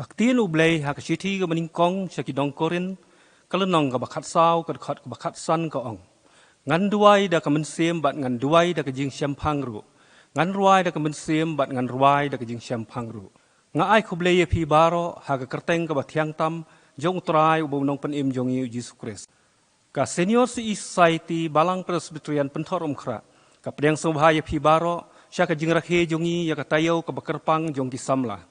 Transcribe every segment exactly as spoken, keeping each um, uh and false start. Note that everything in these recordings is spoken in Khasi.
Ka ktien U Blei ha ka shithi kaba nyngkong sha ki nong Korinth, ka lynnong kaba khatsaw, ka dkhot kaba khatsan ka ong: Ngan duwai da ka mynsiem bad ngan duwai da ka jingshemphang ruh. Ngan rwai da ka mynsiem bad ngan rwai da ka jingshemphang ruh. Nga ai khublei ïa phi baroh ha ka kyrteng kaba thiang tam jong U Trai uba u Nongpynim jong ngi U Jisu Khrist. Ka Senior C E Society Balang Presbyterian Pynthorumkhrah ka pdiang sngewbha ïa phi baroh sha ka jingrakhe jong ngi ïa ka taïew kaba kyrpang jong ki samla.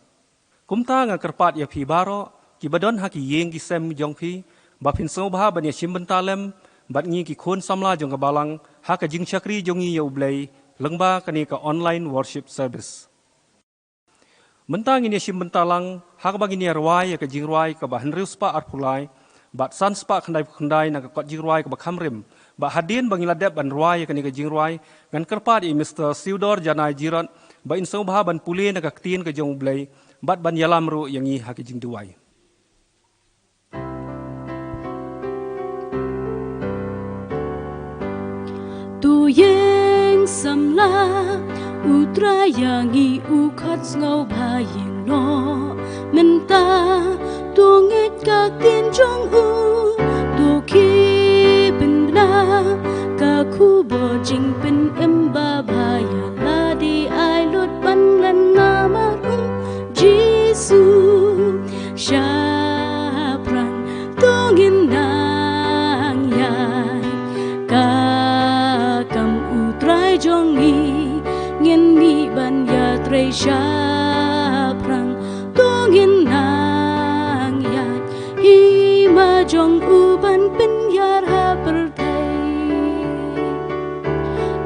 Kumta nga kyrpad ïa phi baroh kiba don ha ki ïing ki sem jong phi ba phin sngewbha ban ïashim bynta lem bad ngi ki khun samla jong ka balang ha ka jingshakri jong ngi ïa U Blei lyngba kane ka online worship service. Mynta ngin ïashim bynta lang ha kaba ngin ïa rwai ïa ka jingrwai kaba hynriew spah arphew lai bad san spah khyndai phew khyndai na ka kot jingrwai kaba kham rim. Bad hadien ba ngin la dep ban rwai ïa kane ka jingrwai, ngan kyrpad ïa i Mister Theodore Janai Jirot ba in sngewbha ban pule na ka ktien ka jong U Blei bad ban ïalam ruh ïa ngi ha ka jingduwai. To ïeng samla, U Trai ïa ngi u khot sngewbha ïeng noh mynta. To ngeit ka ktien jong u, to khie pynbna ka khubor jingpynim babha ïa lade, ai lut ban len namar U Jisu. Shaphrang to ngin nang ïaid, ka kam U Trai jong ngi ngin mih ban ïatrei. Shaphrang to ngin nang ïaid, hima jong u ban pynïar ha pyrthei.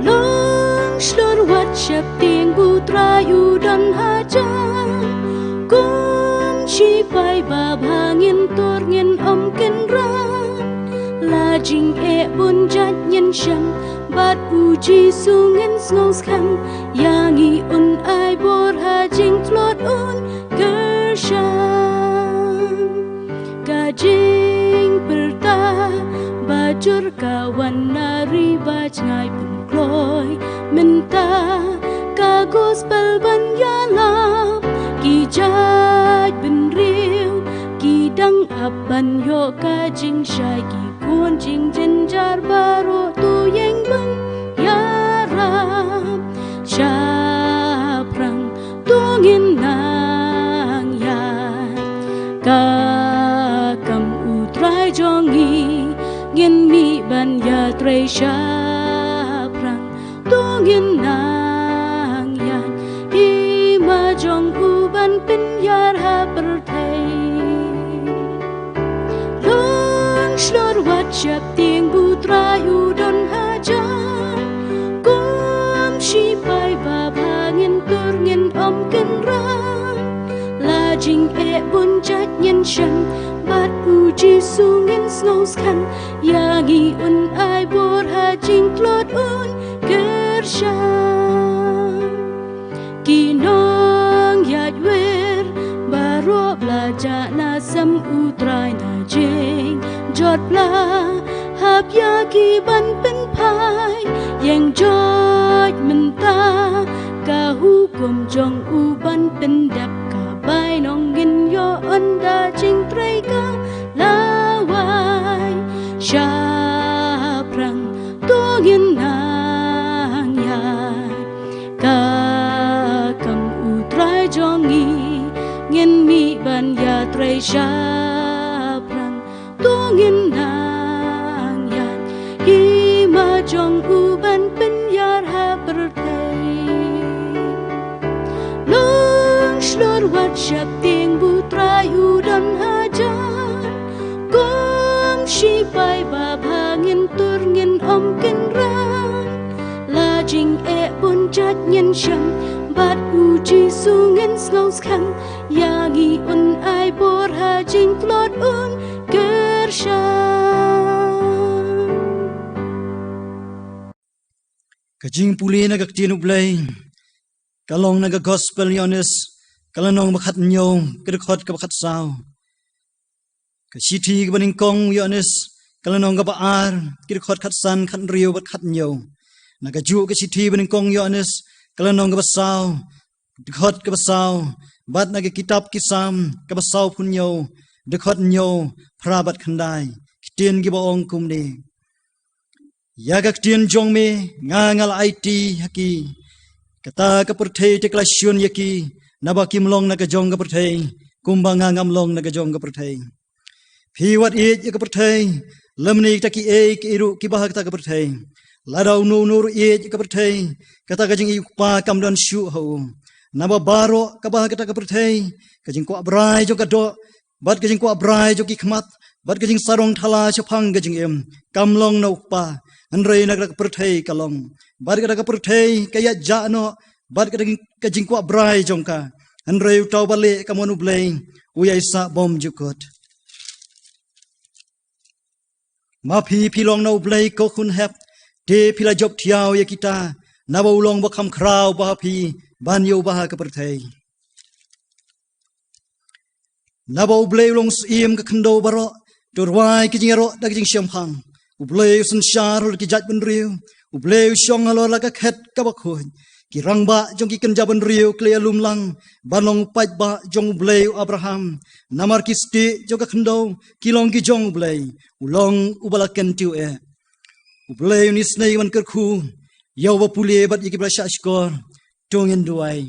Long shlur wat sheptieng, ba U Trai u don hajan. Kum shipai babha ngin tur ngin ym kynran. La jingeh bun jait ngin shem, bad U Jisu ngin sngewskhem. Ïa ngi un ai bor ha jingtlot, un kyrshan. Ka jingpyrta bajur ka wan na ri bajngai pynkloi. Mynta ka gospel ban ïalam, ki jait bynriew ki dang ap ban ïoh ka jingshai. Ki khun jingjynjar baroh to ïeng ban ïarap. Shaphrang to ngin nang ïaid, ka kam U Trai jong ngi ngin mih ban ïatrei. Shaphrang to ngin nang ïaid, hima jong u ban pynïar ha pyrthei. Long shlur wat sheptieng, ba U Trai u don hajan. Kum shipai babha ngin tur ngin ym kynran. La jingeh bun jait ngin shem, bad U Jisu ngin sngewskhem. Ïa ngi un ai bor ha jingtlot, un kyrshan. Ki nongïaid wir baroh, ba la jah na sem U Trai na jingjot, ba la hap ïa ki ban pynphai. Ïeng joit mynta ka hukum jong u ban pyndep, ka bainong ngin ïoh ynda jingtrei ka la wai. Shaphrang to ngin nang ïaid, ka kam U Trai jong ngi ngin mih ban ïatrei. Shaphrang to ngin nang ïaid, hima jong u ban pynïar ha pyrthei. Long shlur wat sheptieng, ba U Trai u don hajan. Kum shipai babha ngin tur ngin ym kynran. La jingeh bun jait ngin shem, bad U Jisu ngin sngewskhem. Ïa ngi un ai bor ha jingtlot, un kyrshan. Ka jingpule na ka ktien U Blei ka long na ka Gospel Ïoannis, ka lynnong ba khathynñiew, ka dkhot kaba khatsaw. Ka shithi kaba nyngkong Ïoannis, ka lynnong kaba ar, ki dkhot khatsan, khathynriew bad khathynñiew. Na kajuh ka shithi ba nyngkong Ïoannis, ka lynnong kaba saw, dkhot kaba saw, Bad na ka kitab ki Salm kaba sawphew hynñiew, dkhot hynñiew, phra bad khyndai, ki ktien kiba ong kumne: Ïa ka ktien jong me nga nga la aiti ha ki. Kata ka pyrthei te ka la shun ïa ki, naba kim long na ka jong ka pyrthei, kumba nga ngam long na ka jong ka pyrthei. Phi wat ïeit ïa ka pyrthei, lymne kita kiei kiei ruh kiba ha kata ka pyrthei. Lada uno uno ruh ïeit ïa ka pyrthei, kata ka jingïeit u Kpa kam don shuh ha u. Naba baroh kaba ha kata ka pyrthei, ka jingkwah brai jong ka doh, bad ka jingkwah brai jong ki khmat, bad ka jingsarong thala shaphang ka jingim, kam long na u Kpa, hynrei na kata ka pyrthei ka long. Bad kata ka pyrthei ka ïaid jah noh bad kata ka jingkwah brai jong ka, hynrei uta uba leh kamon U Blei u ïai sah bymjukut. Ma phi, phi long na U Blei ko khun hep, te phi la jop thiaw ïa kita, naba u long ba kham khraw ba ha phi ban ïa uba ha ka pyrthei. Naba U Blei u long Syiem ka khyndew baroh, to rwai ka jingïaroh da ka jingshemphang. U Blei u synshar halor ki jaitbynriew, U Blei u shong halor la ka khet kaba khuid. Ki rangbah jong ki kynja bynriew ki la ïalum lang ban long u paidbah jong U Blei u Abraham. Namar ki stieh jong ka khyndew ki long ki jong U Blei, u long uba la kyntiew eh. U Blei un isynei ban kyrkhu ïa uba pule bad ïa kiba la shah shkor. To ngin duwai.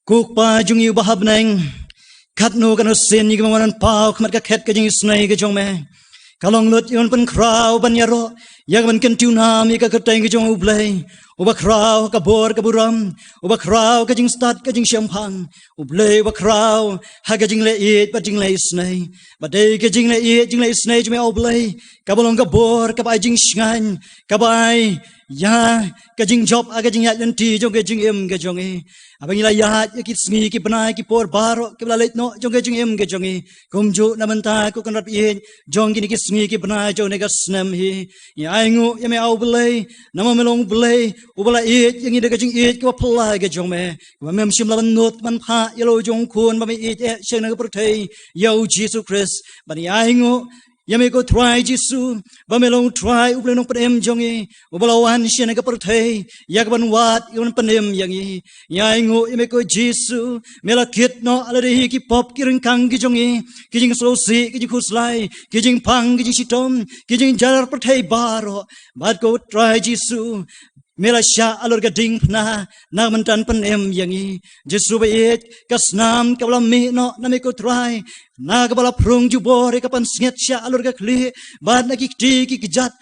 Ko Kpa jong ngi uba ha bneng, katno katno sien ïa kiba wan paw khmat ka khet ka jingisynei ka jong me. Ka long lut ïa ban pynkhraw ban ïaroh ïa ka ban kyntiew nam ïa ka kyrteng ka jong U Blei uba khraw ha ka bor ka burom, uba khraw ka jingstad ka jingshemphang, U Blei uba khraw ha ka jingleh ïeit bad jingleh isynei. Bad dei ka jingleh ïeit jingleh isynei jong me, O Blei, kaba long ka bor kaba ai jingshngaiñ, kaba ai ïa ka jingjop ha ka jingïaid lynti jong ka jingim ka jong ngi. Haba ngi la ïaid ïa ki sngi ki bnai ki por baroh kiba la leit noh jong ka jingim ka jong ngi, kumjuh na bynta ko Kynrad baieit jong kine ki sngi ki bnai jong kane ka snem hi, ngi ainguh ïa me, O Blei, namar me long U Blei uba la ïeit ïa ngi da ka jingïeit kaba phylla ka jong me, kaba mem shym la ban nud ban phah ïa la u jong u khun ba me ïeit eh sha kane ka pyrthei, ïa U Jisu Khrist. Bad ngi ainguh ïa me ko Trai Jisu ba me long U Trai U Blei Nongpynim jong ngi, uba la wan sha kane ka pyrthei ïa ka ban wad, ïa ka ban pynim ïa ngi. Ngi ainguh ïa me ko Jisu, me la kit noh ïa lade hi ki pop ki ryngkang ki jong ngi, ki jingsngewsih, ki jingkhuslai, ki jingpang, ki jingshitom, ki jingjynjar pyrthei baroh. Bad ko Trai Jisu, me la shah halor ka diengphna na ka bynta ban pynim ïa ngi. Jisu baieit, ka snam kaba la mih noh na me ko Trai, na kaba la phrung jubor ïa ka pansngiat shah halor ka khlieh, bad na ki kti ki kjat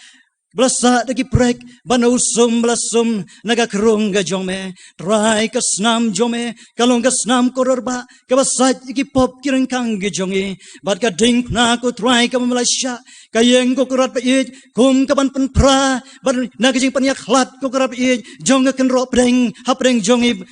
ba la sah da ki prek, bad na u sum ba la sum na ka khrung ka jong me. Trai, ka snam jong me ka long ka snam kordor bah kaba sait ïa ki pop ki ryngkang ki jong ngi. Bad ka diengphna ko Trai kaba me la shah, ka ïeng ko Kynrad baieit kum ka ban pynphra bad na ka jingpynïakhlad ko Kynrad baieit jong ka kynroh pdeng hapdeng jong ngi,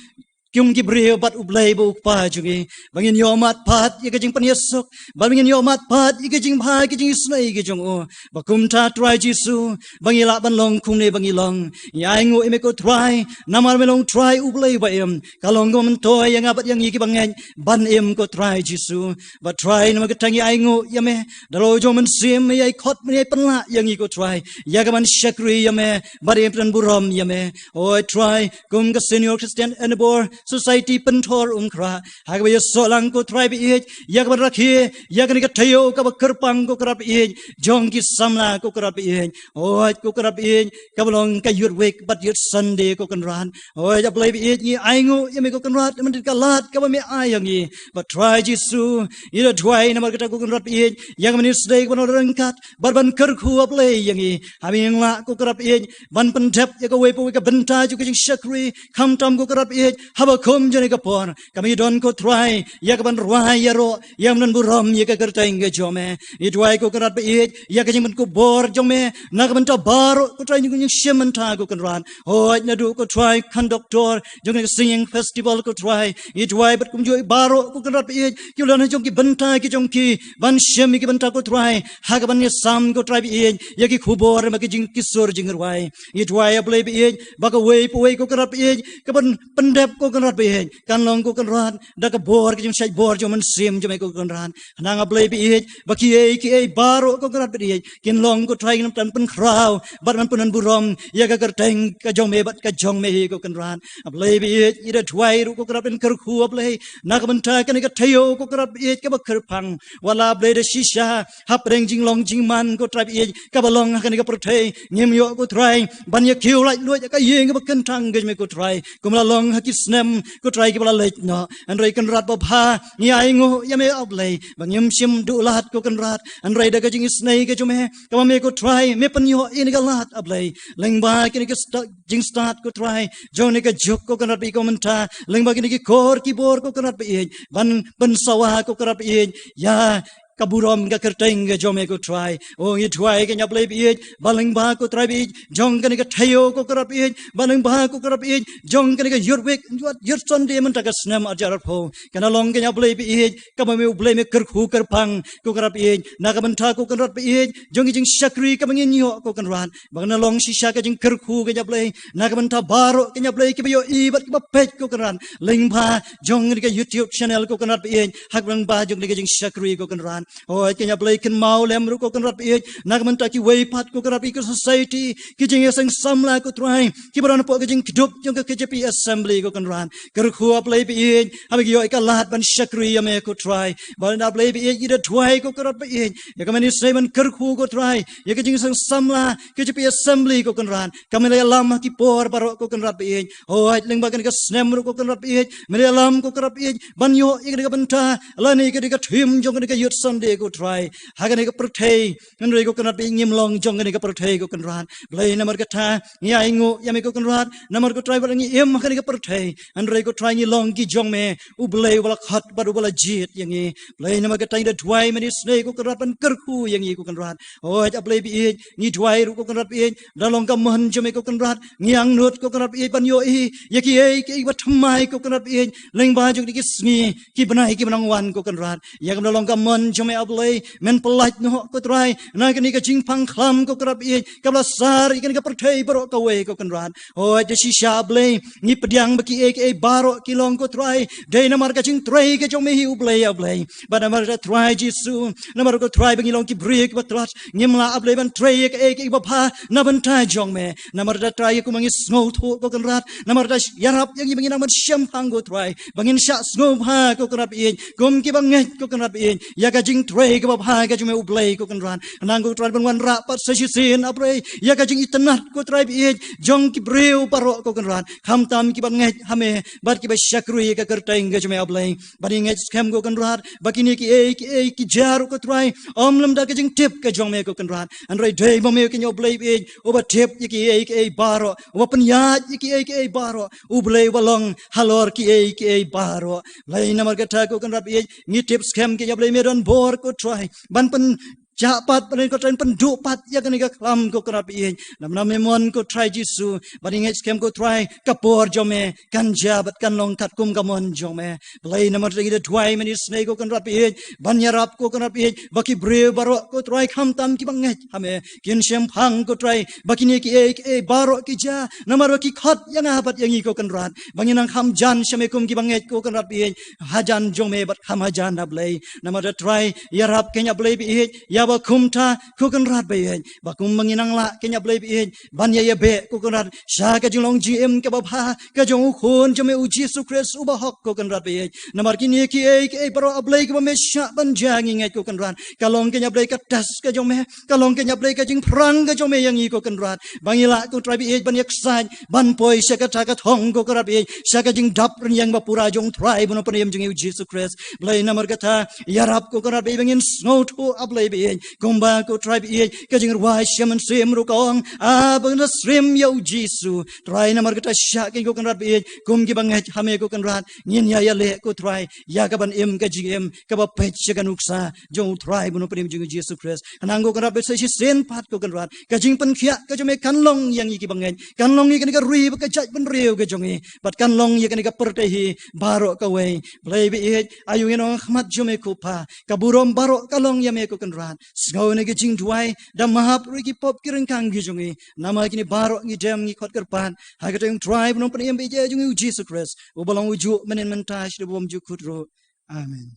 kum ki briew bad U Blei ba U Kpa jong ngi, ba ngin ïohmad pat ïa ka jingpynïasuk, ba ngin ïohmad pat ïa ka jingbha, ka jingisynei ka jong u. Ba kumta Trai Jisu, ba ngi lah ban long kumne ba ngi long. Ngi ainguh ïa me ko Trai namar me long Trai U Blei ba im. Ka long kaba myntoi ïa nga bad ïa ngi kiba ngeit ban im ko Trai Jisu. Bad Trai, namar kata ngi ainguh ïa me, da la u jong u Mynsiem me ïai khot, me ïai pynlah ïa ngi ko Trai ïa ka ban shakri ïa me bad ïa ka ban burom ïa me. Oi Trai, kum ka Senior Christian Endeavour Society Pynthorumkhrah, ha kaba ïasoh lang ko Trai baieit ïa ka ban rakhe ïa kane ka taïew kaba kyrpang ko Kynrad baieit jong ki samla ko Kynrad baieit. Oi ko Kynrad baieit, kaba long ka Youth Week bad Youth Sunday ko Kynrad. Oi A Blei baieit, ngi ainguh ïa me ko Kynrad, namar ka lad kaba me ai ïa ngi. Bad Trai Jisu, ngi da duwai namar kata ko Kynrad baieit ïa ka ban ïasnoh ka ban ryngkat bad ban kyrkhu, A Blei, ïa ngi. Haba ngi lah ko Kynrad baieit ban pyndep ïa kawei pa kawei ka bynta jong ka jingshakri, khamtam ko Kynrad baieit haba kum jong kane ka por, ka me don ko Trai ïa ka ban rwai ïaroh ïa ka ban burom ïa ka kyrteng ka jong me. Ngi duwai ko Kynrad baieit ïa ka jingpynkupbor jong me na ka bynta baroh ko Trai, ngi shim bynta ko Kynrad. Hooid, naduh ko Trai conductor jong ka singing festival ko Trai, ngi duwai bad kumjuh baroh ko Kynrad baieit, ki la na jong ki bynta ki jong ki ban shim ïa ki bynta ko Trai ha ka ban ïasam ko Trai baieit ïa ki khubor bad ki jing, ki sur jingrwai. Ngi duwai A Blei baieit ba kawei pa kawei ko Kynrad baieit ka ban pyndep ko Kynrad ba ïeit, kan long ko Kynrad da ka bor ka jingshait bor jong u Mynsiem jong me ko Kynrad. Khnang A Blei ba ïeit, ba kiei kiei baroh ko Kynrad ba ïeit kin long ko Trai kin ym tang pynkhraw bad ban pynburom ïa ka kyrteng ka jong me bad ka jong me hi ko Kynrad. A Blei ba ïeit, ngi da duwai ruh ko Kynrad ban kyrkhu A Blei na ka bynta kane ka taïew ko Kynrad ba ïeit kaba kyrpang. Wat la A Blei da shisha hapdeng jinglong jingman ko Trai ba ïeit kaba long ha kane ka pyrthei, ngim ïoh ko Trai ban ïa kiew laitluid ïa ka ïing kaba kyntang ka jong me ko Trai, kumba la long ha ki snem ko Trai kiba la leit noh. Hynrei Kynrad babha, ngi ainguh ïa me A Blei ba ngim shym duh lad ko Kynrad. Hynrei da ka jingisynei ka jong me, kaba me ko Trai me pynïoh ïa kane ka lad A Blei, lyngba kane ka sta-, jingstad ko Trai jong kane ka juk ko Kynrad ba ïeit, ko mynta lyngba kine ki kor ki bor ko Kynrad ba ïeit, ban pynsawa ko Kynrad ba ïeit ïa ka burom ka kyrteng ka jong me ko Trai. O, ngi duwai kynja A Blei ba ïeit, ba lyngba ko Trai ba ïeit jong kane ka taïew ko Kynrad ba ïeit, ba lyngba ko Kynrad ba ïeit jong kane ka Youth Week, Youth Sunday mynta ka snem arhajar arphew, kan long kynja A Blei ba ïeit kaba me U Blei me kyrkhu kyrpang ko Kynrad ba ïeit, na ka bynta ko Kynrad ba ïeit jong ki jingshakri kaba ngin ïoh ko Kynrad, ba kan long shisha ka jingkyrkhu kynja A Blei na ka bynta baroh kynja A Blei kiba ïohi bad kiba peit ko Kynrad lyngba jong kane ka YouTube channel ko Kynrad ba ïeit, ha ka lyngba jong kane ka jingshakri ko Kynrad. Hooid kynja A Blei, kynmaw lem ruh ko Kynrad ba ïeit na ka bynta kiwei pat ko Kynrad ba ïeit, ka society, ki jingïaseng samla ko Trai kiba don hapoh ka jingkdup jong ka K J P Assembly ko Kynrad. Kyrkhu A Blei ba ïeit, haba ki ïoh ïa ka lad ban shakri ïa me ko Trai. Bad A Blei ba ïeit, ngi da duwai ko Kynrad ba ïeit, ïa ka mynta shisha ban kyrkhu ko Trai ïa ka jingïaseng samla K J P Assembly ko Kynrad, ka me la ïalam ha ki por baroh ko Kynrad ba ïeit. Hooid lyngba kane ka snem ruh ko Kynrad ba ïeit, me la ïalam ko Kynrad ba ïeit ban ïoh ïa kane ka bynta lane kane ka theme jong kane ka Youth Sunday ko Trai. Ha kane ka pyrthei, hynrei ko Kynrad ba ïeit, ngim long jong kane ka pyrthei ko Kynrad. Blei namar kata ngi ainguh ïa me ko Kynrad, namar ko Trai ba ngi im ha kane ka pyrthei, hynrei ko Trai ngi long ki jong me, U Blei uba la khot bad uba la jied ïa ngi. Blei namar kata ngi da duwai mynta shisha ko Kynrad ban kyrkhu ïa ngi ko Kynrad. Hooid A Blei ba ïeit, ngi duwai ruh ko Kynrad ba ïeit, da long ka mon jong me ko Kynrad, ngi angnud ko Kynrad ba ïeit ban ïohi ïa kiei kiei ba thymmai ko Kynrad ba ïeit lyngba jong kine ki sngi, ki bnai kiba nang wan ko Kynrad. Ïa kaba da long ka mon jong me A Blei, men pyllait noh ko Trai na kane ka jingpang khlam ko Kynrad ba ïeit, kaba la sar ïa kane ka pyrthei baroh kawei ko Kynrad. Hooid da shisha A Blei, ngi pdiang ba kiei kiei baroh ki long ko Trai dei namar ka jingtrei ka jong me hi U Blei, A Blei. Bad namar kata Trai Jisu, namar ko Trai ba ngi long ki briew kiba tlot, ngim lah A Blei ban trei ïa kaei kaei kaba bha na bynta jong me. Namar kata Trai, ïa kumba ngi sngewthuh ko Kynrad, namar kata ïarap ïa ngi ba ngin nang ban shemphang ko Trai, ba ngin shah sngewbha ko Kynrad ba ïeit, kum kiba ngeit ko Kynrad ba ïeit ïa ka jingtrei kaba bha ka jong me U Blei ko Kynrad. Khnang ko Trai ban wanrah pat sa shisien A Blei ïa ka jingitynnad ko Trai ba ïeit jong ki briew baroh ko Kynrad, khamtam kiba ngeit ha me bad kiba shakri ïa ka kyrteng ka jong me A Blei. Bad ngi ngeit skhem ko Kynrad ba kine kiei kiei ki jia ruh ko Trai, ym lymda ka jingtip ka jong me ko Kynrad, hynrei dei ba me kynja U Blei ba ïeit, uba tip ïa kiei kiei baroh, uba pynïaid ïa kiei kiei baroh, U Blei uba long halor kiei kiei baroh. Blei namar kata ko Kynrad ba ïeit, ngi tip skhem kynja U Blei me don bor ko Trai ban pyn jah pat, bad ko Trai pynduh pat ïa kane ka khlam ko Kynrad ba ïeit. Namar me mon ko Trai Jisu, bad ngi ngeit skhem ko Trai ka por jong me kan jia bad kan long katkum ka mon jong me. Blei namar kata ngi da duwai mynta shisha ko Kynrad ba ïeit, ban ïarap ko Kynrad ba ïeit ba ki briew baroh ko Trai, khamtam kiba ngeit ha me, kin shemphang ko Trai ba kine kiei kiei baroh ki jia namar ba ki khot ïa nga bad ïa ngi ko Kynrad, ba ngin nang kham jan sha me kum kiba ngeit ko Kynrad ba ïeit, hajan jong me bad kham hajan A Blei. Namar kata Trai, ïarap kynja U Blei ba ïeit ïa ba kumta ko Kynrad ba ïeit, ba kumba ngin nang lah kynja U Blei ba ïeit ban ïa ïabeh ko Kynrad sha ka jinglong jingim kaba bha ka jong u Khun jong me u Jisu Khrist uba hok ko Kynrad ba ïeit. Namar kine kiei kiei baroh A Blei kiba me shah ban jia, ngi ngeit ko Kynrad, ka long kynja U Blei ka test ka jong me, ka long kynja U Blei ka jingpyrshang ka jong me ïa ngi ko Kynrad, ba ngin lah ko Trai ba ïeit ban ïaksaid ban poi sha kata ka thong ko Kynrad ba ïeit, sha ka jingdap rynïeng ba pura jong u Trai bad u Nongpynim jong ngi u Jisu Khrist. Blei namar kata ïarap ko Kynrad ba ïeit ba ngin sngewthuh A Blei ba ïeit, kumba ko Trai ba ïeit ka jingrwai shimet mynsiem ruh ka ong, a ba ngin da shim ïa u Jisu. Trai namar kata shah kynja ko Kynrad ba ïeit kum kiba ngeit ha me ko Kynrad, ngin ïa ïaleh ko Trai ïa ka ban im ka jingim kaba peit sha ka nuksa jong u Trai bad u Nongpynim jong ngi u Jisu Khrist. Khnang ko Kynrad ba sa shisien pat ko Kynrad ka jingpynkhiah ka jong me kan long ïa ngi kiba ngeit, kan long ïa kane ka ri bad ka jaitbynriew ka jong ngi, bad kan long ïa kane ka pyrthei hi baroh kawei. Blei ba ïeit, aïu ngin ong ha khmat jong me ko Pa, ka burom baroh ka long ïa me ko Kynrad. Sngew ïa kane ka jingduwai, da map ruh ïa ki pop ki ryngkang ki jong ngi. Namar kine baroh ngi dem ngi khot kyrpad ha ka kyrteng U Trai ba nongpynim ba ïeit jong ngi U Jisu Khrist, uba long ujuh mynhynnin mynta sha la bymjukut ruh. Amen.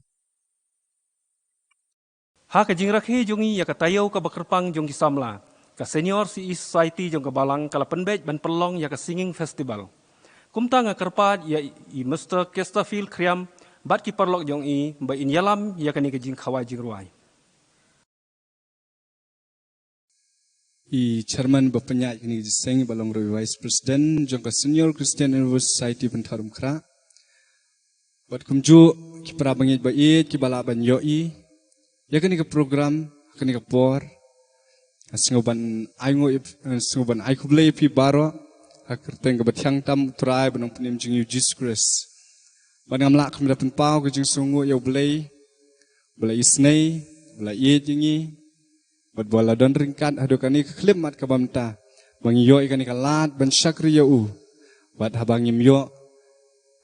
Ha ka jingrakhe jong ngi ïa ka taïew kaba kyrpang jong ki samla, ka Senior C E Society jong ka Balang ka la pynbeit ban pynlong ïa ka Singing Festival. Kumta nga kyrpad ïa i Mister Chesterfield Khriam bad ki paralok jong i ba in ïalam ïa kane ka jingkhawai jingrwai. I Chairman ba pynïaid kane ka jingïaseng ba long ruh i Vice President jong ka Senior Christian Endeavour Society Pynthorumkhrah. Bad kumjuh ki para bangeit ba ïeit kiba lah ban ïohi ïa kane ka program, kane ka por. Nga sngew ban ai nguh ïa, nga sngew ban ai khublei ïa phi baroh ha ka kyrteng kaba thiang tam U Trai ba nongpynim jong ngi U Jisu Khrist. Bad ngam lah kham da pynpaw ka jingsngewnguh ïa U Blei ba la isynei, ba la ïeit ïa ngi, bad ba la don ryngkat haduh kane ka khyllipmat kaba mynta ba ngi ïoh ïa kane ka lad ban shakri ïa U. Bad haba ngim ïoh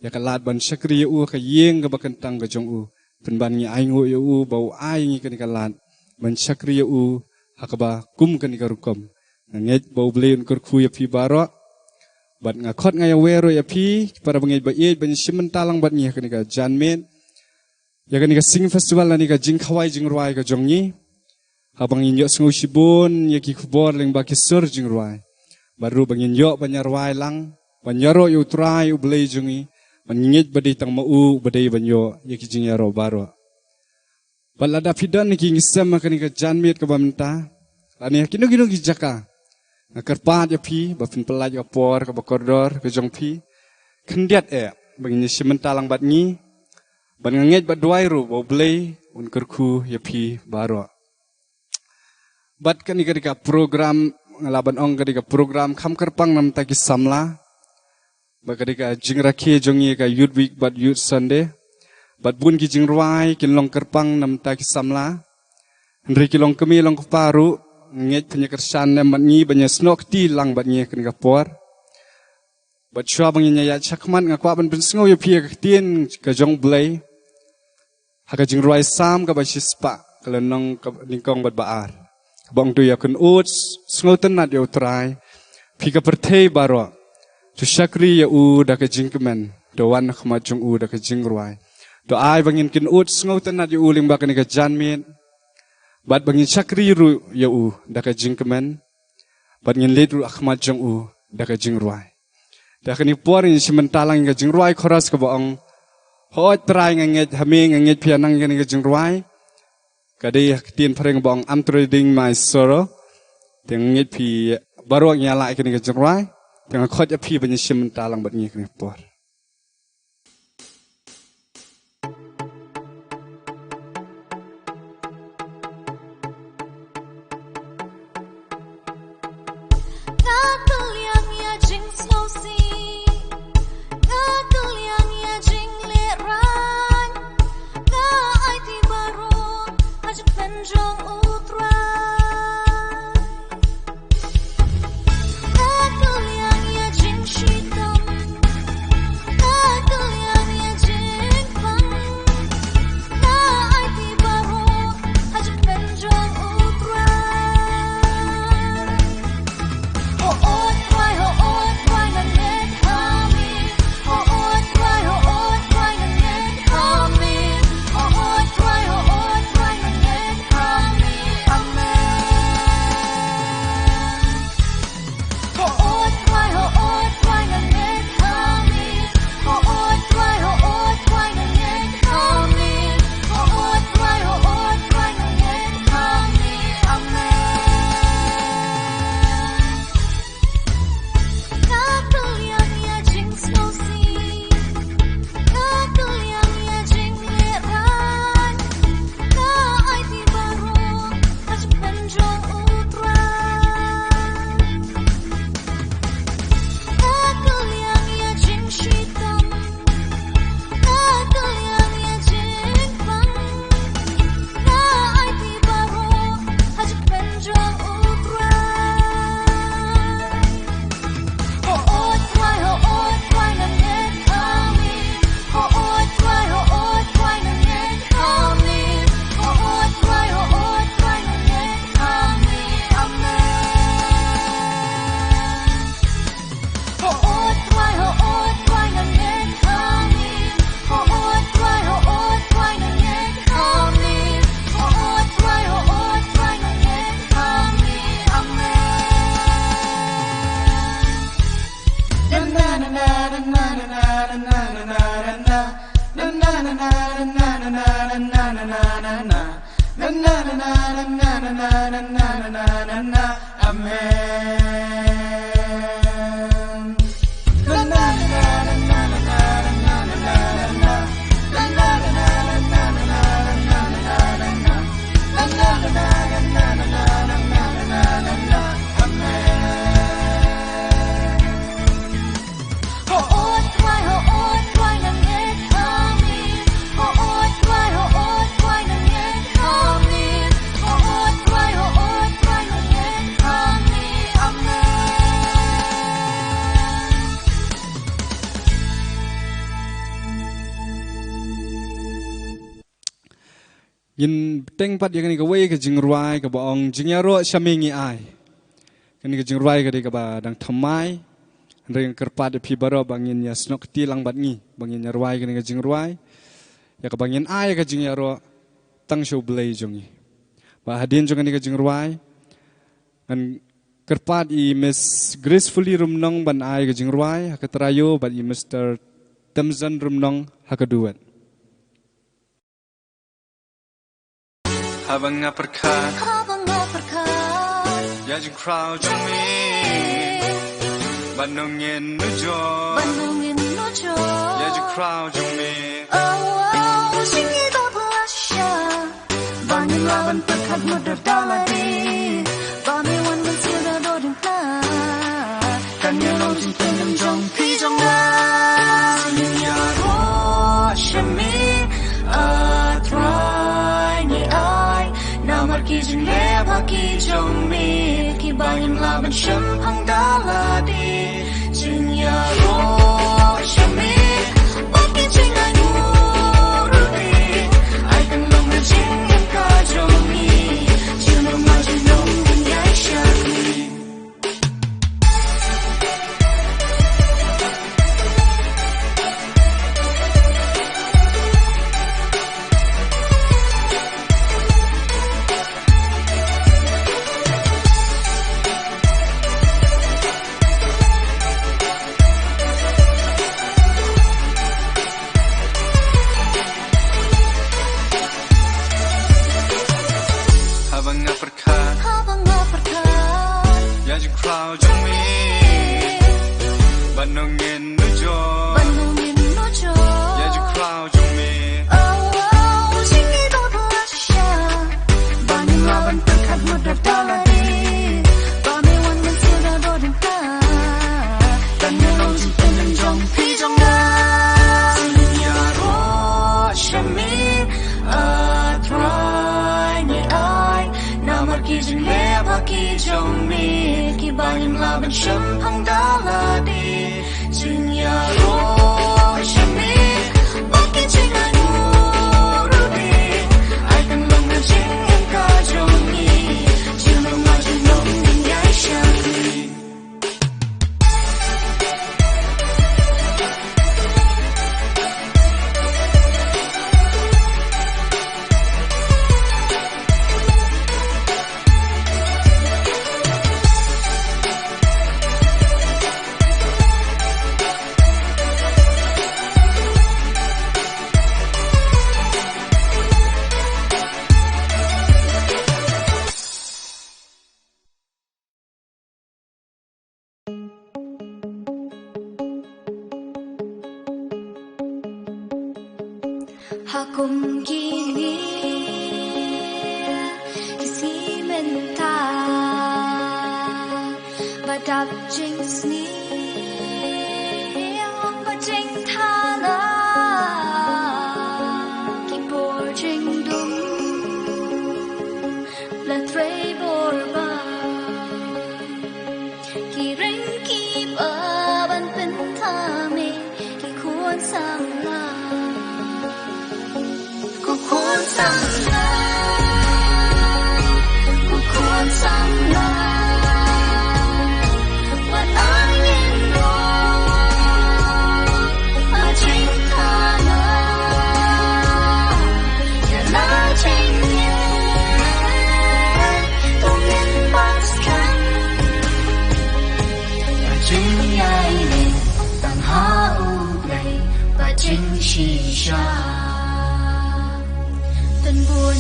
ïa ka lad ban shakri ïa U ha ka ïing kaba kyntang ka jong U, pynban ngi ai nguh ïa U ba U ai ïa ngi kane ka lad ban shakri ïa U ha kaba kum kane ka rukom. Nga ngeit ba U Blei Un kyrkhu ïa phi baroh. Bad nga khot nga ïawer ruh ïa phi ki para bangeit ba ïeit ban ïashim bynta lang bad ngi ha kane ka janmiet, ïa kane ka Singing Festival lane ka jingkhawai jingrwai ka jong ngi. Haba ngin ïohsngew shibun ïa ki khubor lyngba ki sur jingrwai, bad ruh ba ngin ïoh ban ïarwai lang, ban ïaroh ïa U Trai U Blei jong ngi, ban ngeit ba dei tang ma U ba dei ban ïoh ïa ki jingïaroh baroh. Bad lada phi don ha ki ïing ki sem ha kane ka janmiet kaba mynta, lane ha kino kino ki jaka, nga kyrpad ïa phi ba phin pynlait ïa ka por kaba kordor ka jong phi. Khyndiat eh ba ngin ïashim bynta lang bad ngi. Bad nga ngeit bad duwai ruh ba U Blei Un kyrkhu ïa phi baroh. Bad kane ka dei ka program, nga lah ban ong ka dei ka program kham kyrpang na bynta ki samla. Bad ka dei ka jingrakhe jong ngi ka Youth Week bad Youth Sunday. Bad bun ki jingrwai kin long kyrpang na bynta ki samla. Hynrei ki long kmie long kpa ruh, nga ngeit phin ïa kyrshan lem bad ngi ban ïasnoh kti lang bad ngi ha kane ka por. Bad shuwa ba ngin ïa ïaid shakhmat, nga kwah ban pynsngew ïa phi ïa ka ktien ka jong U Blei ha ka Jingrwai Salm kaba shispah, ka lynnong kaba nyngkong bad ba ar, kaba ong, to ïakynduh sngewtynnat ïa U Trai, phi ka pyrthei baroh. To shakri ïa U da ka jingkmen, to wan ha khmat jong U da ka jingrwai. To ai ba ngin kynduh sngewtynnat ïa U lyngba kane ka janmiet, bad ba ngin shakri ruh ïa U da ka jingkmen, bad ngin leit ruh ha khmat jong U da ka jingrwai. Te ha kane ka por ngin shim bynta lang ïa ka jingrwai chorus kaba ong, Hooid Trai nga ngeit ha Me, nga ngeit phi ïa nang ïa kane ka jingrwai. Ka dei ha ka ktien phareng ba ong, I'm trading my sorrow. Te nga ngeit phi baroh ngi ïa lah ïa kane ka jingrwai. Te nga khot ïa phi ban ïashim bynta lang bad ngi ha kane ka por. Nga kylliang ïa jingsngewsih, nga kylliang ïa jinglehrain, nga aiti baroh ha jingpynjot jong U Trai. Nga kylliang ïa jingshitom, Amen. Ngin bteng pat ïa kane kawei ka jingrwai kaba ong jingïaroh sha me ngi ai. Kane ka jingrwai ka dei kaba dang thymmai. Hynrei nga kyrpad ïa phi baroh ba ngin ïa snoh kti lang bad ngi ba ngin ïa rwai kane ka jingrwai, ïa kaba ngin ai ka jingïaroh tang sha U Blei jong ngi. Ba hadien jong kane ka jingrwai ngan kyrpad ïa i Miss Gracefully Rymnong ban ai ka jingrwai ha ka trai ïew bad i Mister Temzon Rymnong ha ka duet. Haba nga pyrkhat, haba nga pyrkhat ïa jingkhraw jong me, ban ong ngin nujor, ban ong ngin nujor ïa jingkhraw jong me. Oh, oh, jingïaroh ba la shisha, ba ngim lah ban pyrkhat mut da lade, ba me wan mynsiem da dor dieng pla. Kan ïa long jingpynim jong phi jong nga. Jingïaroh sha me, A Trai ngi ai. Namar ki jingleh ba ki jong me, kiba ngim lah ban shemphang da lade. Jingïaroh sha me, ba ki jingainguh ruh te, ai kan long ka jingim ka jong ngi. Junom la junom ngin ïaishah. Haba nga pyrkhat, haba nga pyrkhat ïa jingkhraw jong me, ban ong ngin nujor, ban ong ngin nujor ïa jingkhraw jong me. Oh, oh, jingïaroh ba la shisha, ba ngim lah ban pyrkhat mut da lade, ba me wan mynsiem da dor dieng pla. Kan ïa long jingpynim jong phi jong nga. Jingïaroh sha me, A Trai ngi ai. Namar ki jingleh ba ki jong me, kiba ngim lah ban shemphang da lade. Jingïaroh sha me, ba ki jingainguh ruh te, ai kan long ka jingim ka jong ngi. Junom la junom ngin ïaishah. Ha kum ki miet ki sngi mynta, ba dap jingsniew bad jingthala, ki bor jingdum la trei bor bha. Ki ring ki ba ban pynthame, ki khun samla. Ko khun samla, ko khun samla. Wat ai ngin rung ha jingthala. Ïa la jingïeit to ngin bat skhem ïa jingïaineh tang ha U Blei bad jingshisha. Tang bun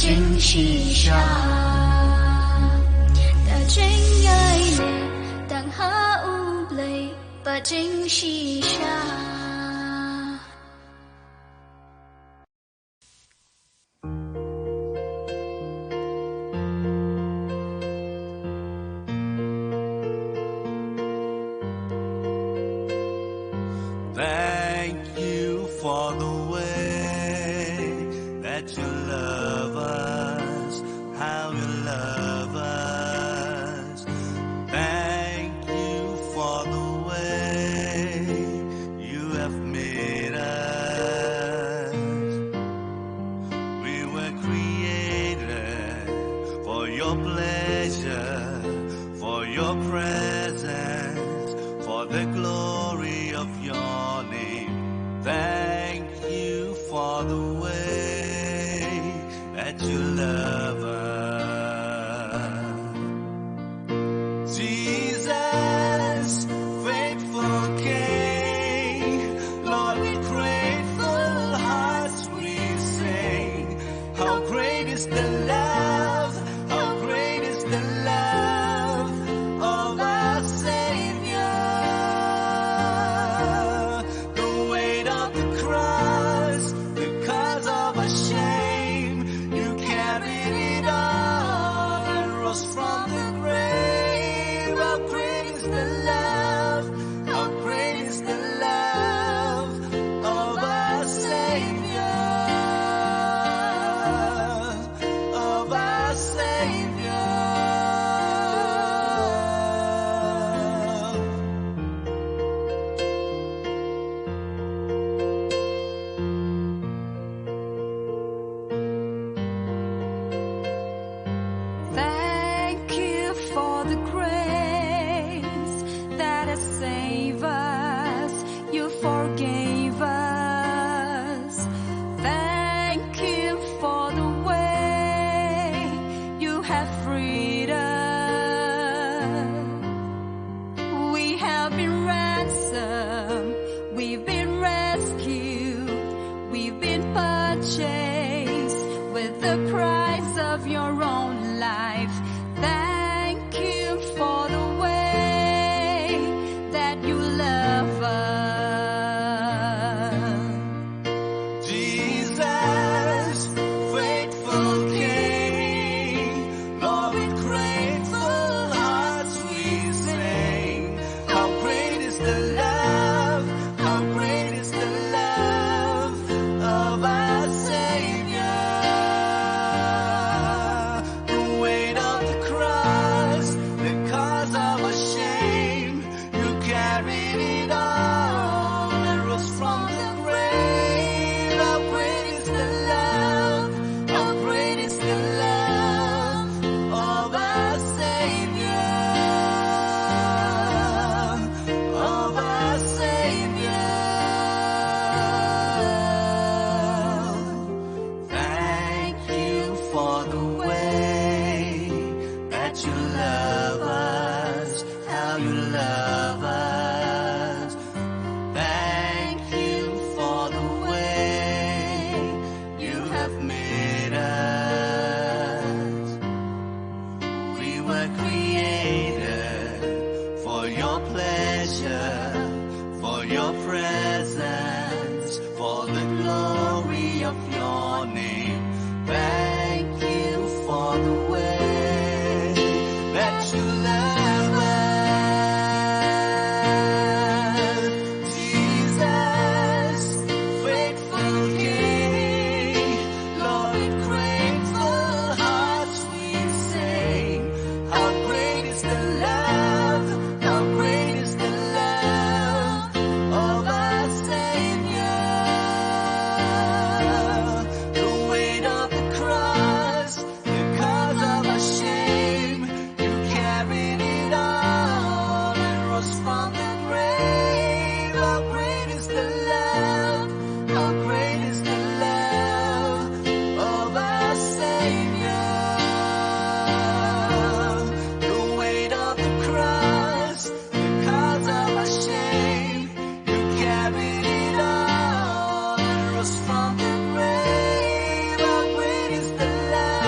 Jingshisha. Da jingai ne tang ha U Blei ba jingshisha. Thank you for the way that you love us, how you love us. Thank you for the way you have made us. We were created for your pleasure, for your presence, for the glory of your name. Thank you for the way that you love us. Jesus, faithful King, Lord, with grateful hearts we sing. How great is the love, how great is the love of our Savior. The weight of the cross, the cause of our shame, you carried it all and rose from the grave. How great is the love, how great is the love of our Savior, of our Savior. Thank you for the grace that has saved us. You forgave us. Thank you for the way you have freed us. We have been ransomed, we've been rescued, we've been purchased with the price of your own life. Thank you for the way that you love us. Jesus, faithful King, Lord, with grateful hearts we sing. How great is the love, how great is the love of our Savior. The weight of the cross, the cause of our shame, you carried it all and rose from the grave. How great is the love, how great is the love of our Savior, of our Savior. Thank you for the way that you love us, how you love us. Thank you for the way you have made us. We were created for your pleasure, for your presence, for the glory of your name. Thank you for the way that you love us. Jesus, faithful King, Lord, with grateful hearts we sing. How great is the love, how great is the love of our Savior. The weight of the cross, the cause of our shame, you carried it all and rose from the grave. How great is the love, how great is the love of our Savior. The weight of the cross, the cause of our shame, you carried it all and rose from the grave. How great is the love,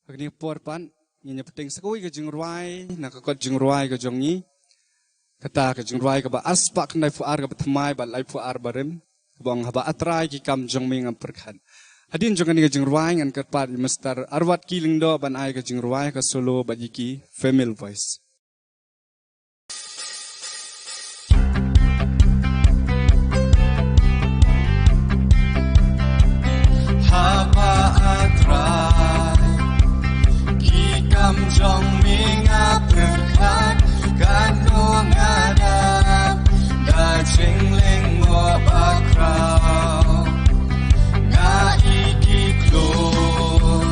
Ha kane ka por pat ngin ïa pynbteng sa kawei ka jingrwai na ka kot jingrwai ka jong ngi. Kata ka jingrwai kaba ar spah khyndai phew ar kaba thymmai bad lai phew ar ba rim, kaba ong Haba A Trai ki kam jong me ngam pyrkhat. Hadien jong kane ka jingrwai ngan kyrpad ïa Mister Arwat K Lyngdoh ban ai ka jingrwai ka solo bad ïa ki female voice. Haba A Trai ki kam jong me nga pyrkhat, katno nga da, da jingleh mo bakhraw. Nga i ki klur,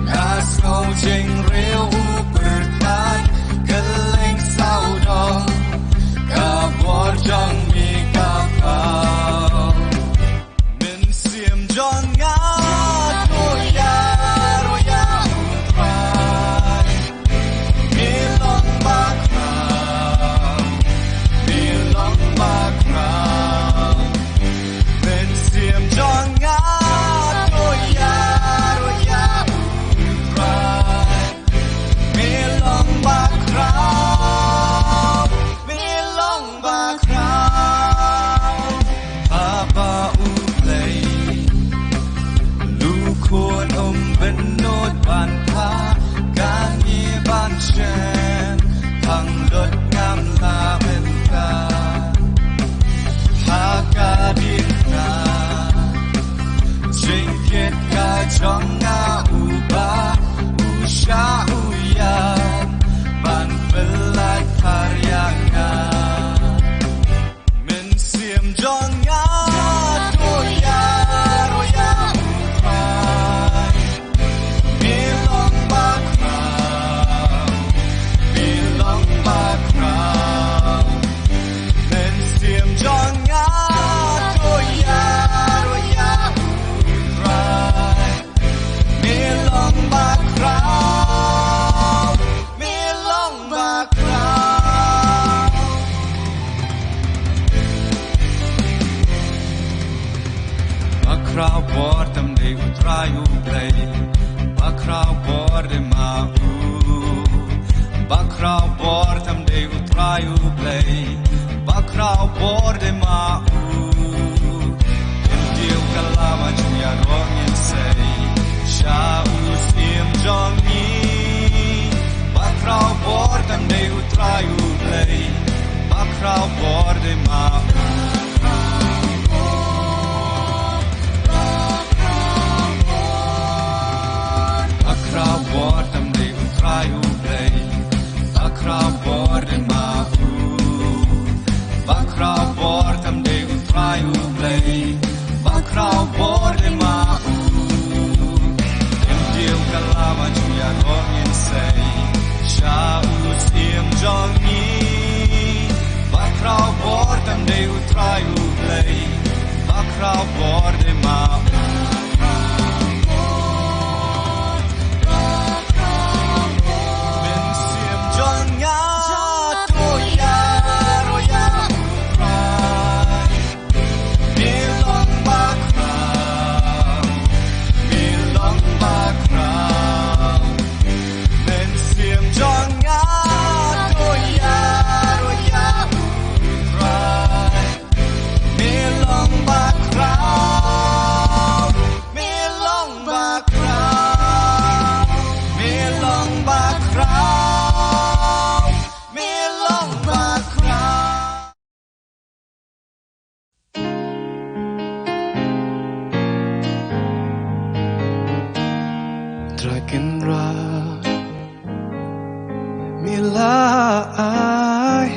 nga sngew jingriew u pyrthei, kylleng sawdong ka bor jong me ka paw. Mynsiem jong nga to ïa, to ïa U Trai. Me long bakhraw, me long bakhraw. Mynsiem jong nga to ïa, to ïa U Trai. Me long bakhraw, me long bakhraw. Haba U Blei, lukun um bynnud ban phah, kane ban shem, tang lut ngam lah bynta. Ha ka dien na jingkit ka jong nga, uba u shah u ïap ban pynlait phar ïa nga. Mynsiem jong nga to ïa, to ïa U Trai. Me long bakhraw, me long bakhraw. Mynsiem jong nga to ïa, to ïa U Trai. Me long bakhraw, me long bakhraw. Bakhraw bor tam dei U Trai U Blei, bakhraw bor dei ma u. Bakhraw bor tam dei U Trai U Blei, bakhraw bor dei ma u. Ym dei ka lama jong ïaroh ngin sei sha u Syiem jong ngi. Bakhraw bor tam dei U Trai U Blei, bakhraw bor dei ma u. Bakhraw bor tam dei U Trai U Blei, bakhraw bor dei ma u. Bakhraw bor tam dei U Trai U Blei, bakhraw bor dei ma u. Ym dei ka lama jong ïaroh ngin sei sha u Syiem jong ngi. Bakhraw bor tam dei U Trai U Blei, bakhraw bor dei ma u. Mynsiem jong nga to ïa, to ïa U Trai. Me long bakhraw, me long bakhraw. Mynsiem jong nga to ïa, to ïa U Trai. Me long bakhraw, me long bakhraw, me long bakhraw, me long bakhraw. Trai Kynrad, me la ai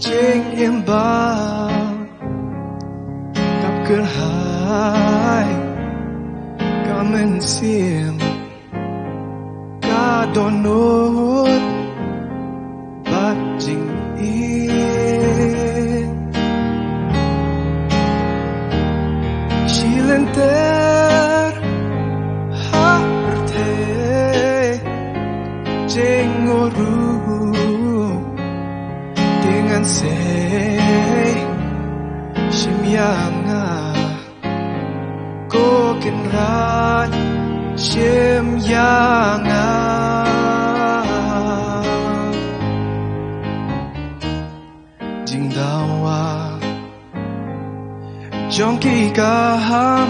jingim ba kyrhai ka mynsiem ka dohnud bad jingïeit. Shi lynter ha pyrthei jingngeit ruh te ngan sei Shim ïa nga, ko Kynrad, shim ïa nga. Jingdawa jong ki kham,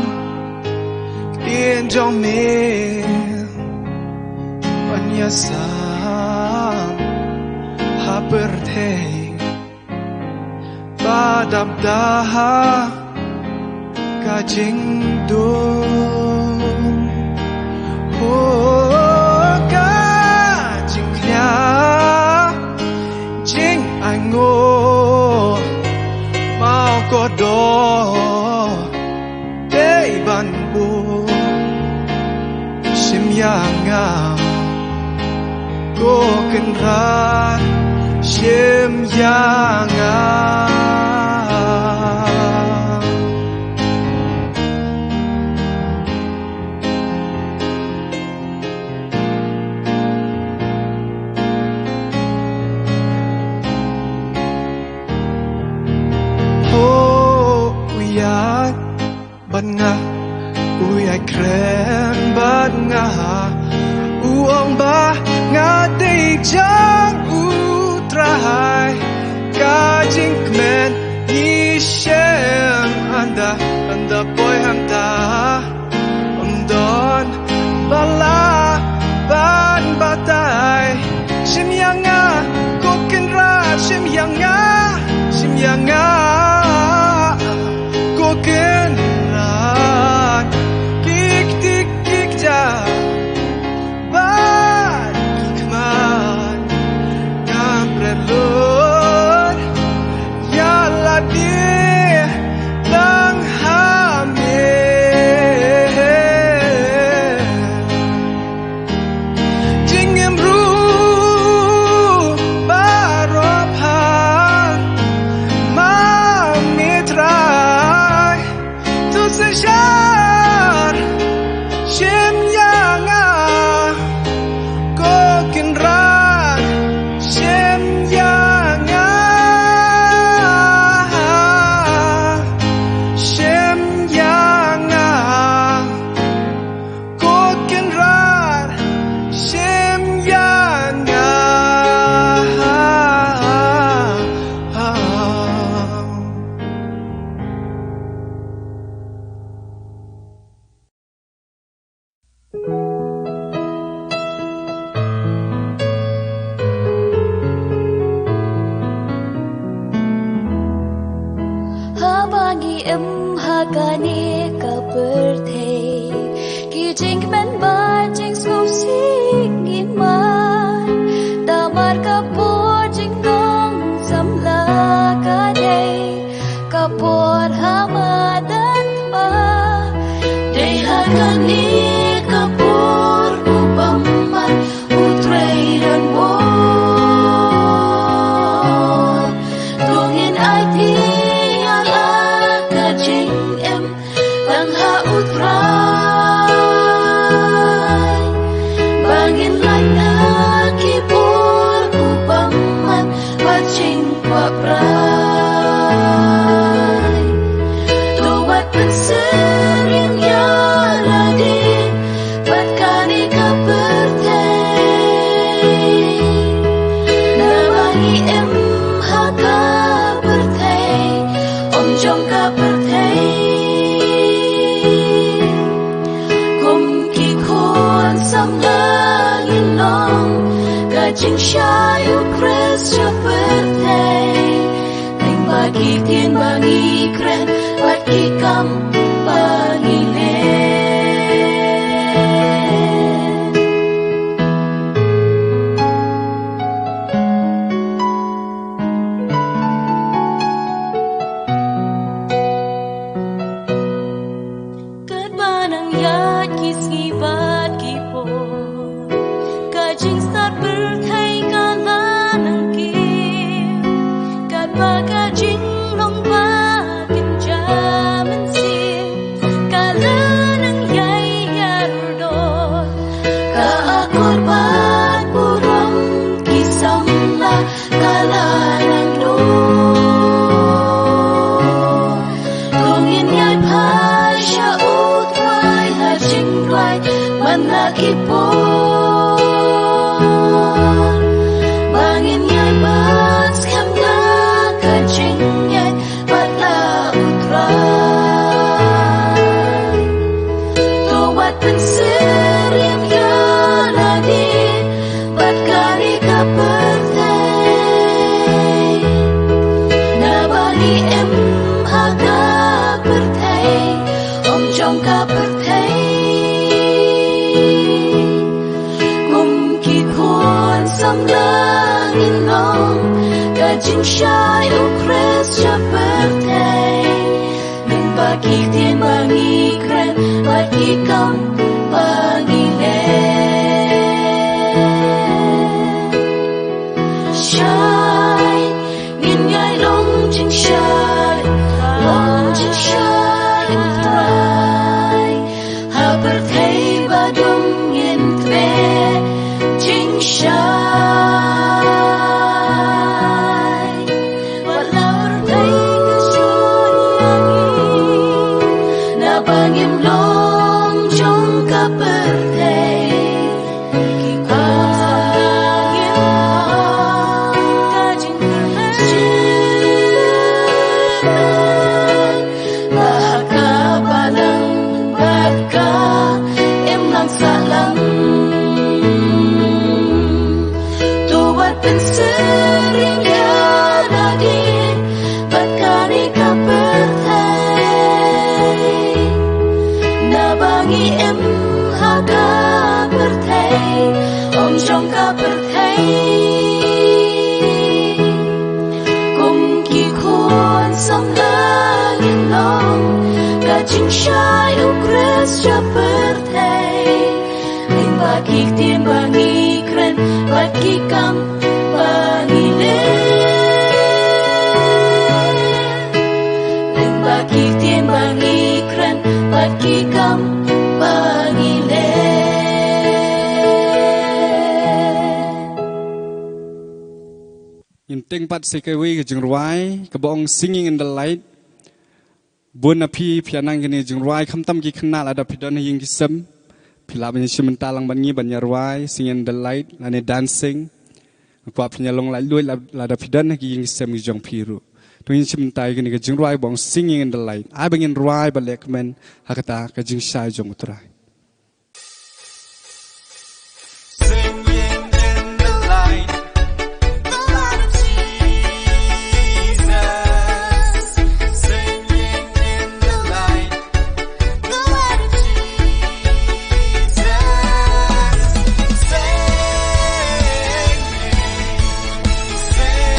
ktien jong me ban ïasam ha pyrthei ba dap da ha ka jingdum. Ho ka jingkhlia jingainguh, mawkordor dei ban buh. Shim ïa nga, ko Kynrad, shim ïa nga. Ho u ïaid bad nga, u ïakren bad nga, u ong ba nga dei jong u Trai. Ka jingkmen ngi shem, ynda, ynda poi hangta, ym don ba lah ban batai. Shim ïa nga, ko Kynrad, shim ïa nga, shim ïa nga, ko Kynrad. Ki kti ki kjat bad ki khmat, ngam pret lut ïa lade tang ha me. Jingim ruh baroh pha, ma me Trai, to synshar. Shim ïa nga, ko Kynrad, shim ïa nga, shim ïa nga, ko Kynrad, shim ïa nga. Haba ngi im ha kane ka pyrthei, ki jingkmen bad jingsngewsih ngim man. Namar ka por jinglong samla ka dei ka por ha madan ma. Dei ha kane ka por u bymman u Trai don bor. To ngin aiti ïa la ka jingim tang ha u Trai. Ba ngin lait na ki por u bymman ba jingkwah brai. To wat pynsyriem ïa lade bad kane ka pyrthei. Naba ngi im ha ka pyrthei, ym jong ka pyrthei. Kum ki khun samla ngin long ka jingshai u Khrist sha pyrthei. Lyngba ki ktien ba ngi kren bad ki kam ba ngi leh. Katba nang ïaid ki sngi bad ki por, ka jingstad pyrthei ka la nang kiew. Katba ka jinglong ba kynja mynsiem, Ki por ba ngin ïai ban skhem da ka jingïeit bad la U Trai. To wat pynsyriem ïa lade bad kane ka pyrthei. Naba ngi im ha ka pyrthei, ym jong ka pyrthei. Kum ki khun samla ngin long ka jingshai U Khrist sha pyrthei. Lyngba ki ktien ba ngi kren bad ki kam ba ngi leh. Shai, ngin ïai long jingshai, long jingshai U Trai. Ha pyrthei ba dum ngin treh jingshai. Wat la pyrthei ka shu ïa ngi, naba ngim long jong ka pyrthei. Ki khun samla ngin long ka jingkyrmen, ba ha ka balang bad ka imlang sahlang. To wat pynsyriem ïa lade bad kane ka pyrthei. Naba ngi im ha ka pyrthei, ym jong ka pyrthei. Kum ki khun samla ngin long ka jingshai U Khrist sha pyrthei. Lyngba ki ktien ba ngi kren bad ki kam ba ngi leh. Lyngba ki ktien ba ngi kren bad ki kam ba ngi leh. Ngin tieng pat sa kawei ka jingrwai kaba ong Singing in the Light. Bun na phi phi ïa nang kine jingrwai khamtam ki khynnah lada phi don ha ïing ki sem. Phi lah ban shim bynta lang bad ngi ban ïa rwai Singing in the Light lane dancing. Kwah phi ïa long laitluid la-, lada phi don ha ki ïing ki sem ki jong phi ruh. To ngin shim bynta ïa kine ka jingrwai ba ong Singing in the Light. Ai ba ngin rwai bad lehkmen ha kata ka jingshai jong U Trai. Singing in the light, the light of Jesus. Singing in the light, the light of Jesus. Singing, singing, singing.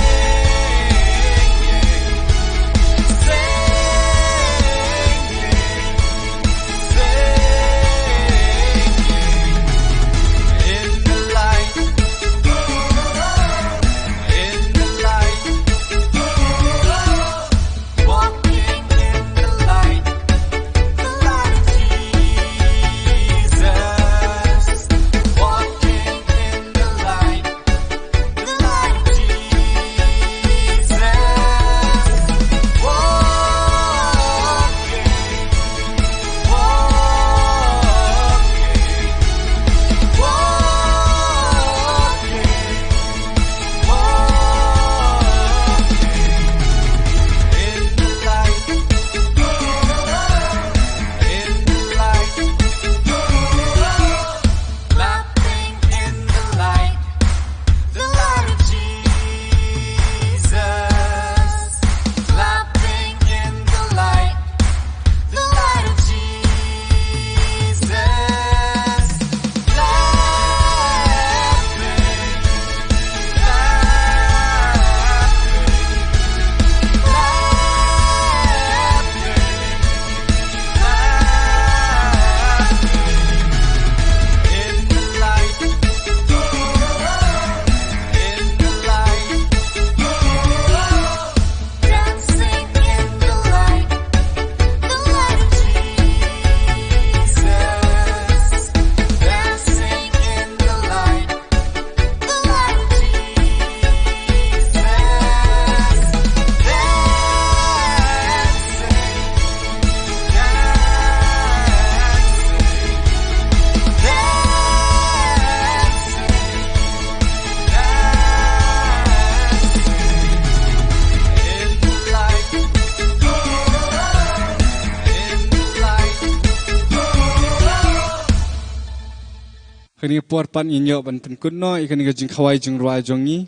Kane ka por pat ngin ïoh ban pynkut noh ïa kane ka jingkhawai jingrwai jong ngi.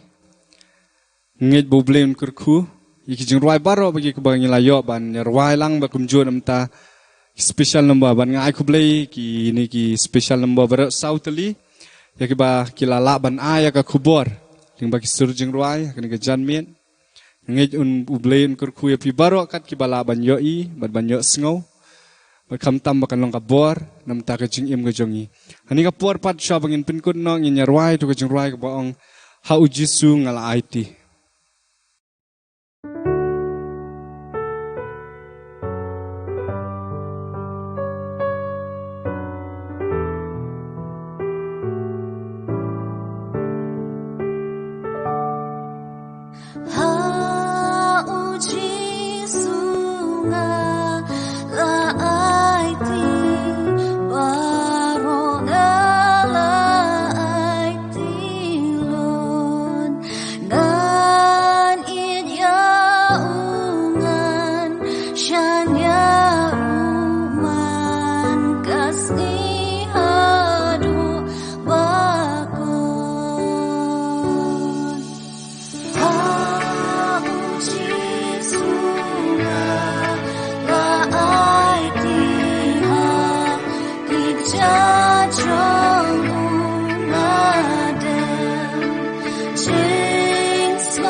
Ngeit ba U Blei un kyrkhu ïa ki jingrwai baroh ba ki ba ngi la ïoh ban ïa rwai lang ba kumjuh namar ki special number ban nga ai khublei kine ki special number baroh saw tylli ïa ki ba ki la lah ban ai ïa ka khubor lyngba ki sur jingrwai kane ka janmiet. Ngeit un U Blei un kyrkhu ïa phi baroh kat ki ba lah ban ïohi bad ban ïohsngew. Bad khamtam ba kan long ka bor namar ka jingim ka jong ngi. Kane ka por pat shuwa ba ngin pynkut noh ngin ïa rwai ïa ka jingrwai kaba ong Ha U Jisu Nga La Aiti. Ha U Jisu nga la aiti, baroh nga la aiti lut. Ngan ïeit ïa u, ngan shaniah ïa u man ka sngi haduh ba kut. Ha U Jisu nga la aiti, ha ki jajong u nga dem. Jingsngewbha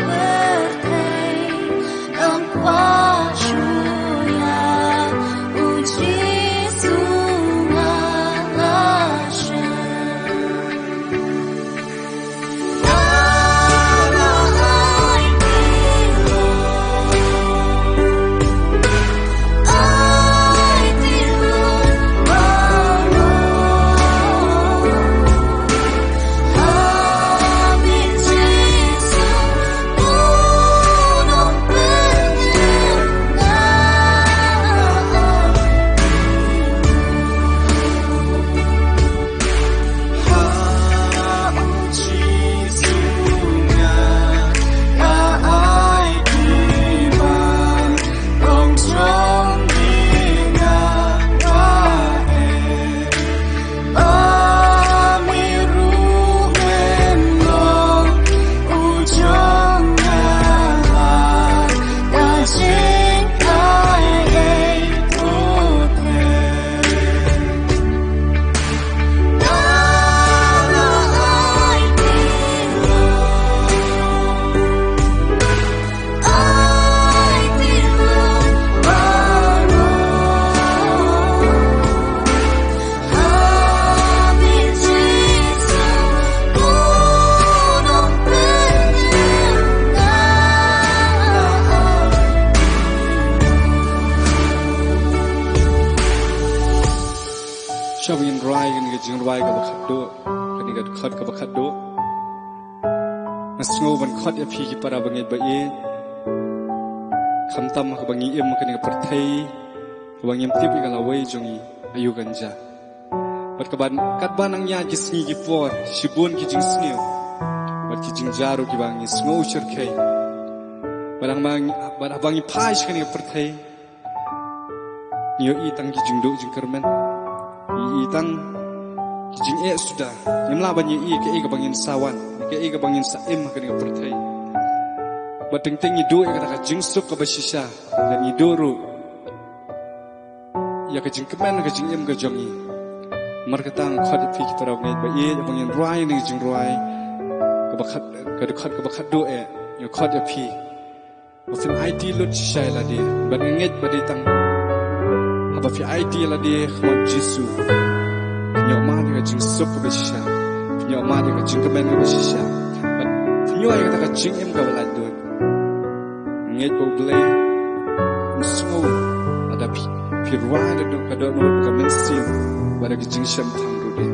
pyrthei ym kwah shuh ïa U Jisu nga la shim. Shuwa ba ngin rwai kane ka jingrwai kaba khatduh, kane ka dkhot kaba khatduh. Nga sngew ban khot ïa phi ki para bangeit ba ïeit. Khamtam ha kaba ngi im ha kane ka pyrthei kaba ngim tip ïa ka lawei jong ngi aïu kan jia. Bad kaba katba nang ïaid ki sngi ki por, shibun ki jingsniew bad ki jingjia ruh kiba ngi sngew shyrkhei. Bad haba ngi, bad haba ngi phai sha kane ka pyrthei, ngi ïohi tang ki jingduh jingkyrmen, ngi ïohi tang ki jingeh suda. Ngim lah ban ïohi kaei kaba ngin sa wan, kaei kaba ngin sa im ha kane ka pyrthei. Bad teng teng ngi duh ïa kata ka jingsuk kaba shisha, bad ngi duh ruh ïa ka jingkmen ka jingim ka jong ngi. Namar kata nga khot ïa phi ki para bangeit ba ïeit, ba ngin rwai ïa kane ka jingrwai kaba khat, ka dkhot kaba khatduh eh, nga khot ïa phi ba phin aiti lut shisha ïa lade. Bad nga ngeit ba dei tang haba phi aiti ïa lade ha khmat Jisu, phin ïoh mad ïa ka jingsuk kaba shisha, phin ïoh mad ïa ka jingkmen kaba shisha, bad phin ïoh ïa kata ka jingim kaba laitluid. Ngeit ba U Blei un sngew lada phi, phi rwai da ka dohnud ka mynsiem bad da ka jingshem thang ruh de.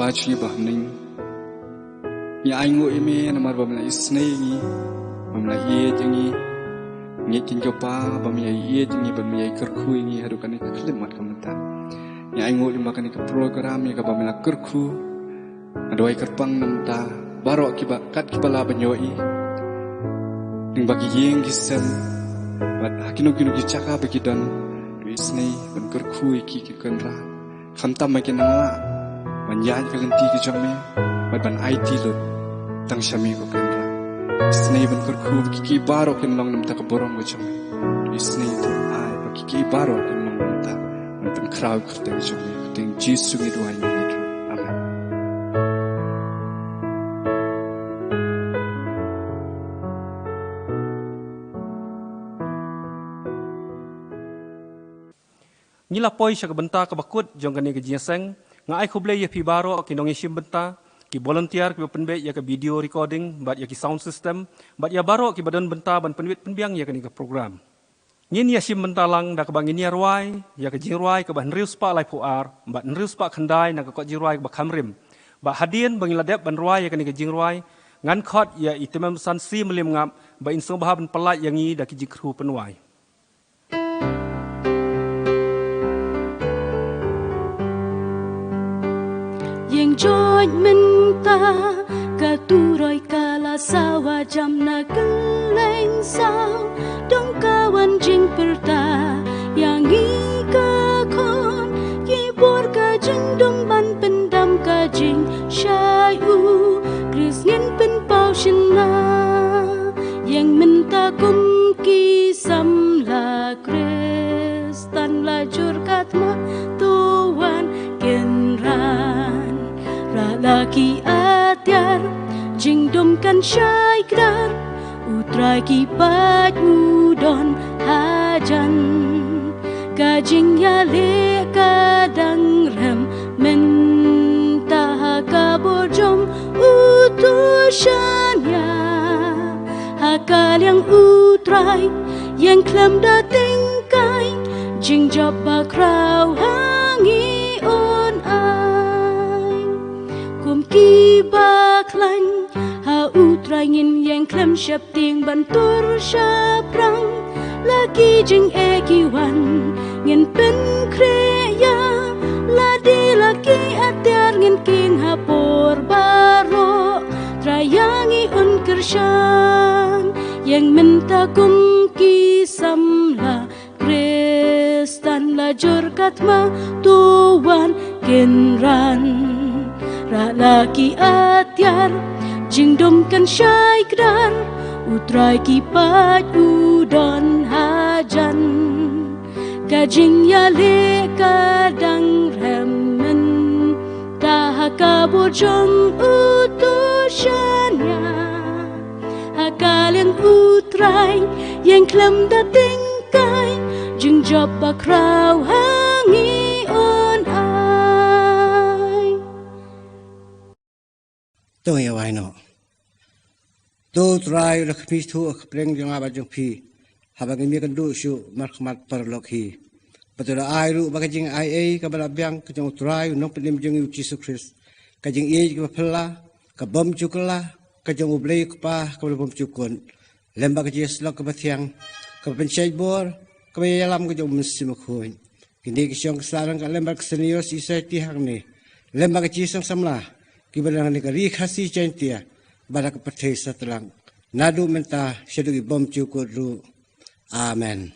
Achi ba hynnin. Ngi ainguh ïa me namar ba me la isynei ïa ngi, ba me la ïeit ïa ngi. Ngi kin jop ba me la ïeit ïa ngi, ba me la kyrkhu ïa ngi haduh kane ka khyllipmat ka mynta. Ngi ainguh ïa me kane ka program ïa kaba me la kyrkhu. Nga duwai kyrpang na bynta baroh kiba kat kiba lah ban ïohi. Lyngba ki ïing ki sem bad ha kino kino ki jaka ba ki don, to isynei ban kyrkhu ïa ki ki kynrad. Khamtam ba kin nang lah ban ïaid ka lynti ka jong me bad ban aiti lut tang sha me ko Kynrad. Isynei ban kyrkhu ba ki ki baroh kin long na bynta ka burom ka jong me. Isynei to ai ba ki ki baroh kin long na bynta ban pynkhraw ka kyrteng jong me. Kyrteng Jisu ngi duwai ngi ngeit. Amen. Ngi la poi sha ka bynta kaba kut jong kane ka jingïaseng. Nga ai khublei ïa phi baroh ki nongïashim bynta, ki volunteer kiba pynbeit ïa ka video recording bad ïa ki sound system, bad ïa baroh kiba don bynta ban pynwit pynbiang ïa kane ka program. Ngin ïashim bynta lang da kaba ngin ïa rwai ïa ka jingrwai kaba hynriew spah laiphew ar bad hynriew spah khyndai na ka kot jingrwai kaba kham rim. Bad hadien ba ngin la dep ban rwai ïa kane ka jingrwai, ngan khot ïa i Tymmen Basan C Mylliemngap ba in sngewbha ban pyllait ïa ngi da ki jingkyrkhu pynwai. Ïeng joit mynta, ka turoi ka la sawa jam na kylleng saw. Dong ka wan jingpyrta ïa ngi ka khun, ki bor ka jingdum ban pyndam ka jingshai U Khrist ngin pynpaw shynna. Ïeng mynta kum ki samla Khristan, la jur ka thma to wan kynran. Ra la ki atiar jingdum kan shai kdar, U Trai ki paid u don hajan. Ka jingïaleh ka dang rem mynta ha ka bor jong utu u shaniah. Ha ka liang U Trai ïeng khlem da tyngkai, jingjop bakhraw ha ngi un ai. Kum ki bakhlaiñ ha U Trai ngin ïeng khlem sheptieng ban tur shaphrang. La ki jingeh ki wan ngin pynkhreh ïa, lade la ki atiar ngin kieng ha por baroh. Trai ïa ngi un kyrshan, ïeng mynta kum ki samla Khristan, la jur ka thma to wan kynran. Ra la ki atiar jingdum kan shai kdar, U Trai ki paid u don hajan. Ka jingïaleh ka dang rem mynta ha ka bor jong utu u shaniah. Ha ka liang U Trai ïeng khlem da tyngkai, jingjop bakhraw ha ngi un ai. To ïa wai noh. To Trai, u la khmih thuh ha ka pdeng jong nga bad jong phi, haba ngim ïakynduh shuh markhmat paralok hi. Bad to la ai ruh ba ka jingaiei kaba la biang ka jong U Trai u Nongpynim jong ngi U Jisu Khrist, ka jingïeit kaba phylla, ka bymjukla ka jong U Blei U Kpa kaba la bymjukut, lem bad ka jingïasyllok kaba thiang, kaba pynshait bor, kaba ïalam ka jong U Mynsiem Bakhuid. Kine ki shong ki sah ryngkat lem bad ka Senior Society hangne, lem bad ka Jingïaseng Samla kiba don hangne ha ka Ri Khasi Jaiñtia bad ha ka pyrthei satlak, naduh mynta shaduh ki bymjukut ruh. Amen.